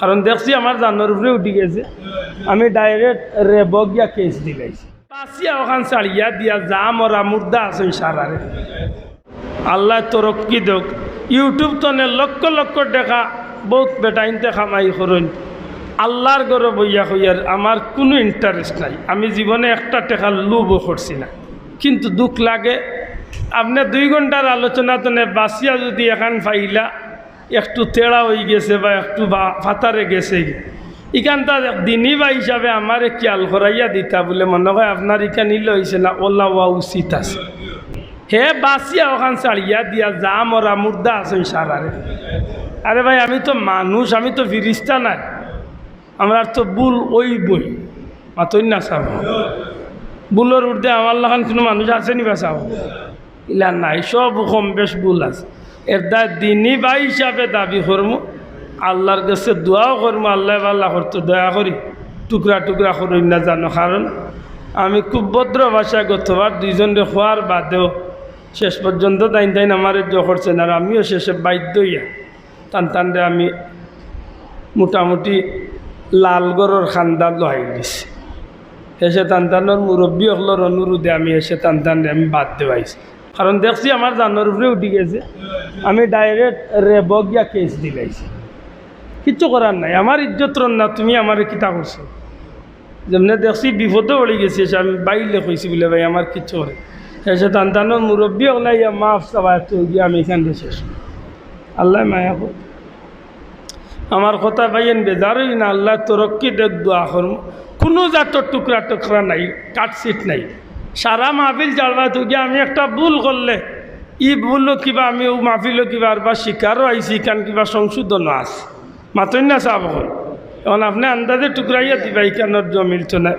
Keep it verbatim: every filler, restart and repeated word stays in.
কারণ দেখছি আমার জানর উপরে উঠি গেছে, আমি ডাইরেক্ট রেব গিয়া কেস দিলাইছি। বাঁচিয়া অখান ছাড়িয়া দিয়া যা মরা মুর্দা আছইন সারারে। আল্লায় তরক্কি দেউক। YouTube তনে লক্ষ লক্ষ টেকা বউত বেটাইন্তে কামাই করইন। আল্লার ঘরো বইয়া কইয়ার আমার কুনু ইন্টারেস্ট নাই, আমি জীবনে একটা টেকার লোভও করছি না। কিন্তু দুখ লাগে, আপনে দুই ঘন্টার আলোচনা তনে বাঁচিয়া যুদি এখান পাইলা একটু তেড়া অইগেছে বা একটু বা-, ফাতারে গেছে, ইখানতা দিনী ভাই হিসাবে আমারে খিয়াল করাইয়া দিতা বুলে মনো কয় আপনার ইখান ইলা অইছে না, অলা অওয়া উচিত আছে। হে বাঁচিয়া অখান ছাড়িয়া দিয়া যা মরা মুর্দা আছইন সারারে। আরে ভাই, আমি তো মানুষ, আমি তো ফিরিস্তা নায়, আমরার তো ভুল অইবই। মাতইন না সাব, ভুলর ঊর্ধ্বে আমার লাখান কুনু মানুষ আছে নি বা সাব? ইলা নাই, সব কম বেশ ভুল আছে। এর দায় দিনী ভাই হিসাবে দাবি করমু, আল্লার গেছে দোয়াও করমু, আল্লায় ভালা করতো, দয়া করি টুকরা টুকরা করইন না জানো। কারণ আমি খুব ভদ্র ভাষায় গতবার দুইজনরে কওয়ার বাদেও শেষ পর্যন্ত তাইন তাইন আমারে জো করছেন, আর আমিও শেষে বাধ্য অইয়া তান তানরে আমি মোটামুটি লাল ঘরর কান্দাত লহাই দিছি। হেষে তান তানর মুরব্বি অকলর অনুরোধে আমি হেষে তান তানরে আমি বাদ দেওয়াইছি। কারণ দেখছি আমার জানর উপরে উঠি গেছে, আমি ডাইরেক্ট রেব গিয়া কেস দিলাইছি। কিচ্ছু করার নাই, আমার ইজ্জত রন্না, তুমি আমারে কিতা করছো? যেমনে দেখছি বিপদো পড়ি গেছি, হেষে আমি বাইলে কইছি বুলে, "ভাই, আমার কিচ্ছু করে।" হেষে তান তানর মুরব্বি অকলে ইয়া মাফ চাওয়ায় তো গিয়া আমি ইখানরে শেষ। আল্লায় মায়া কর। আমার কথায় ভাইয়াইন বেজার অইন না, আল্লায় তরক্কি দেউক, দোয়া করমু। কুনু জাতর টুকরা টুকরা নাই, কাটছিট নাই। সারা মাহফিল জাড়বায় তো গিয়া আমি একটা ভুল করলে, ই ভুলও কিবা আমি অউ মাহফিলো কিবা আরবার শিকারও আইছি, ইখান কিবা সংশোধনও আছে। মাতইন না সাব অকল। এখন আপনে আন্দাজে টুকরাইয়া দিবা, ইখানর জমিল তো না,